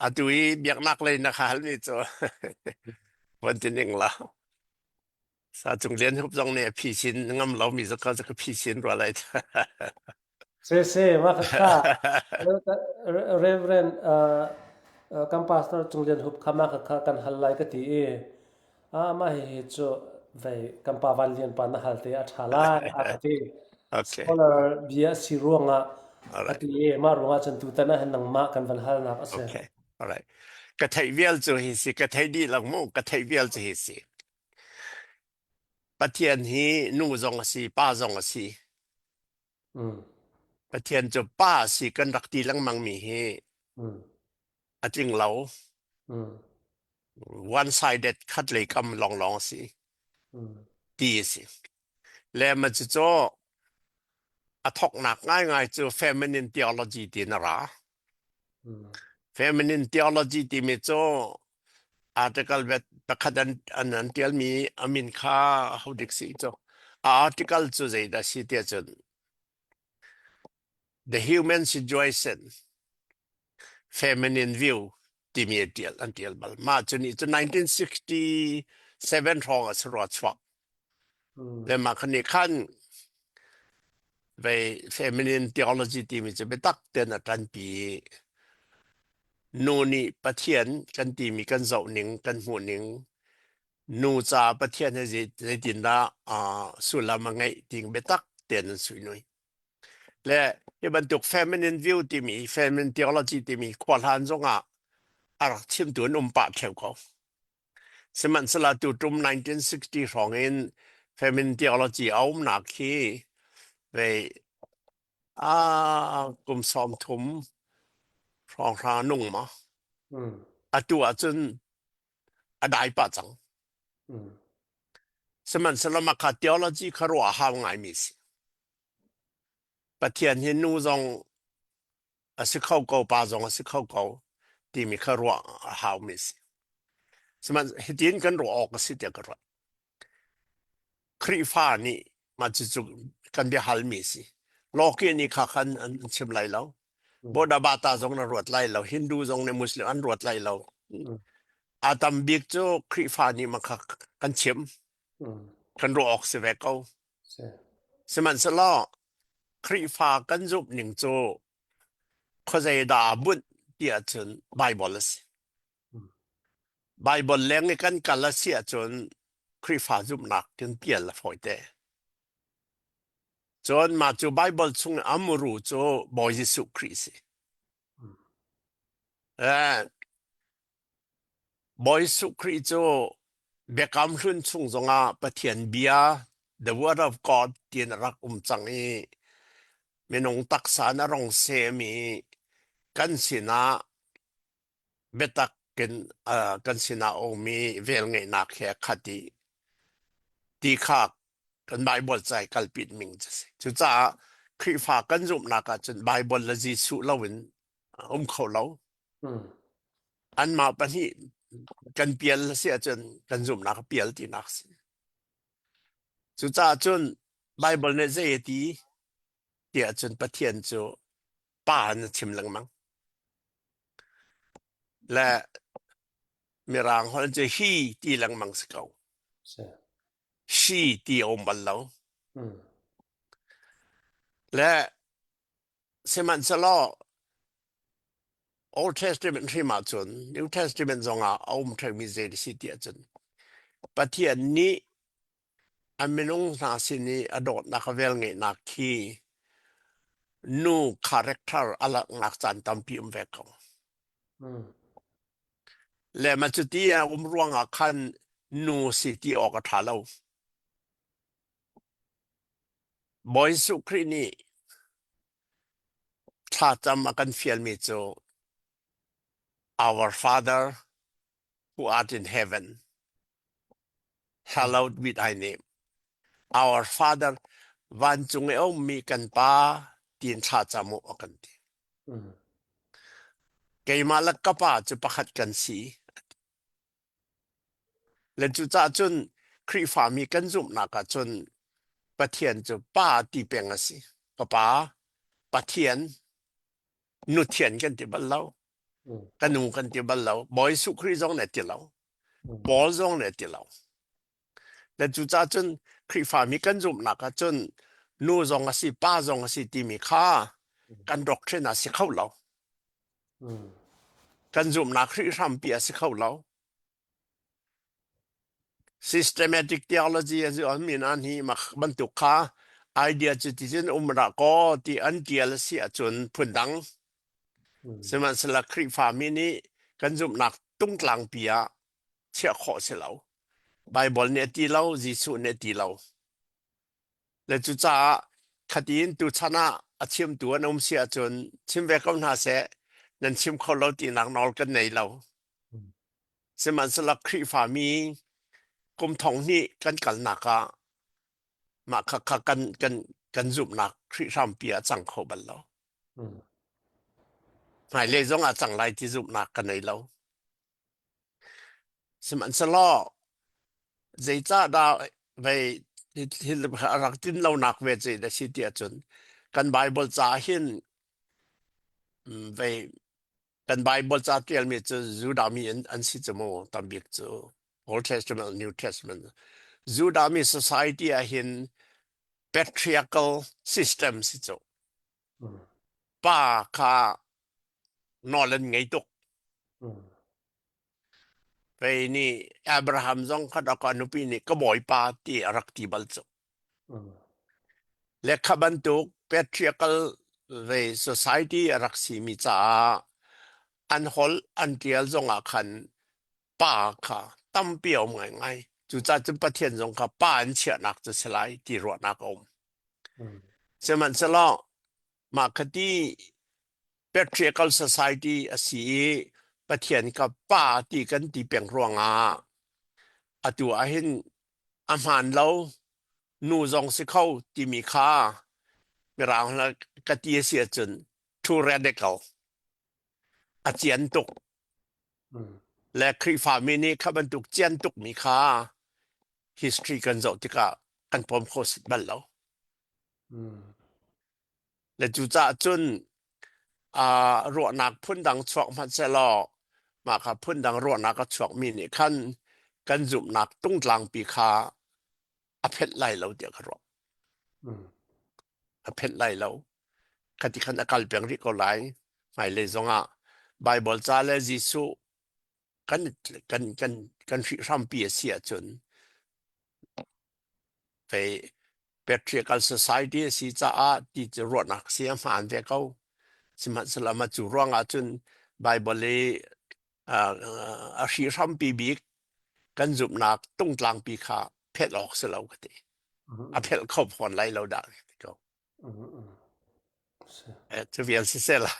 Atu i biaknak lei na ka halmi cu von ti ning la. Sa Cung Lian Hup zong nih a phisin ngam lomi cu ka ka phisin rua lai. Sese mah khakha Reverend uh, kan pastor Cung Lian Hup kha mah khakha kan hal lai ka ti i amah hihi cu vei kan pa Van Lian pa na hal te a ṭha lai a ka ti. Okay. Scholar bia a si ruangah All a right. ti i mah ruangah cun tutan ah hin nangmah kan van halnak a si. Okay. All right. Ka theih vial cu hi si, ka theih dih lo mu, ka theih vial cu hi si. Pathian hi nu zong a si, pa zong a si. Mm. Pathian cu pa a si kan rak ti lengmang mi hi Mm. a tling lo. Mm. One sided khat lei kam lawnglawng a si Mm. ti a si. Le ma cu cu a thoknak ngaingai cu feminine theology ti na ra. Mm. Feminine theology timi cu article bet pakhat an an, an tialmi a min kha ho dik si cu a article cu zeidah si tiah cun The Human Situation Feminine View timi a tial an tial bal. Mah cu nih cu 1967 hrawng a si rua chuak. Mm. Le mah khan nih khan vei feminine theology timi cu biatak tein a ṭanpi i nu nih Pathian kan timi kan zoh ning kan hmuh ning nu ca Pathian he zeitindah uh, sullam a ngeih ting biatak tein an suinui. Le hi bantuk feminine view timi feminine theology timi khuahlan zongah a rak chimtu an um pah ṭheo ko. Sihmanhsehlaw tuṭum 1960 hrawng in feminine theology a umnak hi vei ah kum 30 hrawnghrang a nung ma. Mm. Atu ahcun a dai pah cang. Mm. Sihmanhsehlaw mah kha theology kha ruah a hau ngaimi si. Pathian hi nu zong a si kho ko, pa zong a si kho ko timi kha ruah a haumi a si. Sihmanh hitin kan ruah awk a si tiah ka ruah. Khrihfa nih mah cucu kan biahalmi a si. Lawki nih kha khan an chim lai lo. Buddha Bata zong na ruat lai lo. Hindu zong nih Muslim an ruat lai lo. A tam bik cu Khrihfa nih mah kha kan chim. Kan ruah awk si ve ko. Sihmanhsehlaw Khrihfa kan zumh ning cu khuazei dah aa bunh ti ahcun Baibal a si. Baibal leng i kan kal a si ahcun Khrihfa zumhnak kan pial a fawite. Cun mah cu Baibal chung i a muru cu Bawi Jesuh Khrih a si. Eh, Bawi Jesuh Khrih cu Biakam Hlun chung zongah Pathian bia, the word of God tiin a rak um cang i minung taksa in a rong sem i kan sinah biatak in uh, kan sinah a ummi velngeihnak he a khat i ti kha kan Bible ca i kalpi ning cu a si. Cucaah Khrihfa kan zumhnak ahcun Bible le Jesuh loin a um kho lo. Mm. Anmah pahnih kan pial a si ahcun kan zumhnak a pial tinak a si. Cucaah cun Bible nih zei a ti tiah cun Pathian cu pa in a chim lengmang. Le Mirang holh cu he ti lengmang si ko. Si. She ti a um bal lo. Mm. Le sihmanhsehlaw Old Testament hrim ahcun New Testament zongah a um ṭhengmi zei a si ti ahcun Pathian nih a minung hna sin i a dawtnak a velngeihnak khi nu character a langhnak caan tampi um ve ko. Mm. Le ma cuti a um ruangah khan nu si ti awk a ṭha lo. Bawi Jesuh Khrih nih thlacam a kan fialmi cu Our Father who art in heaven, hallowed be thy name. Our Father, vancung i a ummi kan Pa tiin thlacam u a kan ti. Mm. Keimah le ka Pa cu pakhat kan si. Le cucaah cun Khrihfami kan zumhnak ah cun Pathian cu Pa ti peng a si. Ka Pa, Pathian, Nuthian kan ti bal lo. Ka nu kan ti bal lo. Bawi Jesuh Khrih zong nih a ti lo. Paul zong nih a ti lo. Le cucaah cun Khrihfami kan zumhnak ah cun nu zong a si, pa zong a si timi kha kan doctrine ah si kho lo. Kan zumhnak Khrih hrampi a si kho lo. Systematic theology a si mi nan hi mak bantuk kha idea cu ti cun um ra kaw ti an tial a si ahcun phundang. Sihmanhsehlaw Khrihfami nih kan zumhnak tungtlangpi ah chiah khawh si lo. Bible nih a ti lo, Jesuh nih a ti lo. Le cucaah khatin tuchan ah a chimtu an um si ahcun chim ve ko hna seh, nan chim kho lo tinak nawl kan nei lo. Sihmanhsehlaw Khrihfami kum thong hnih kan kalnak ah mah kha kha kan kan kan zumhnak Khrih hrampi ah cang kho bal lo. Hmailei zong ah cang lai ti zumhnak ka nei lo. Sihmanhsehlaw zeicahdah vei thil a rak tlin lonak ve cu a si ti ahcun kan Baibal ca hin vei kan Baibal ca ṭialmi cu Judah mi an, an si cu mu tambik cu Old Testament New Testament Judah mi society ah hin patriarchal system si cu pa kha nawl an ngei tuk. Pei nih Abraham zong kha dak a nupi nih ka bawipa ti a rak ti bal cu. Le kha bantuk patriarchal ve society a rak simi caah an holh an tial zong ah khan pa kha tampi a um ngaingai. Cucaah cun Pathian zong kha pa an chiahnak cu si lai ti ruahnak a um. Sihmanhsehlaw mah khati patriarchal society a si i Pathian ka pa ti kan ti peng ruangah atu ahhin a hmaan lo nu zong si kho timi kha mirang hla ka ti a si ahcun too radical a cian tuk le Khrihfami nih kha bantuk cian tukmi kha history kan zoh tikah kan pom kho bal lo. Le cucaah cun uh, ruahnak phundang chuak hmanh sehlaw mah kha phundang ruahnak a chuakmi nih khan kan zumhnak tungtlangpi kha a phelh lai lo tiah ka ruah. A phelh lai lo. Khati khan a kal peng rih ko lai. Hmailei zongah Bible ca le Jesuh kan kan kan kan hrihhrampi a si ahcun fei patriarchal society a si caah ti cu ruahnak si a hmaan ve ko. Sihmanhsehlaw mah cu ruangah cun Bible i a hrihhrampi bik kan zumhnak tungtlangpi kha phelh awk si lo ka ti. A phelh kho fawn lai lo dah ka ti ko. Cu vial si seh la.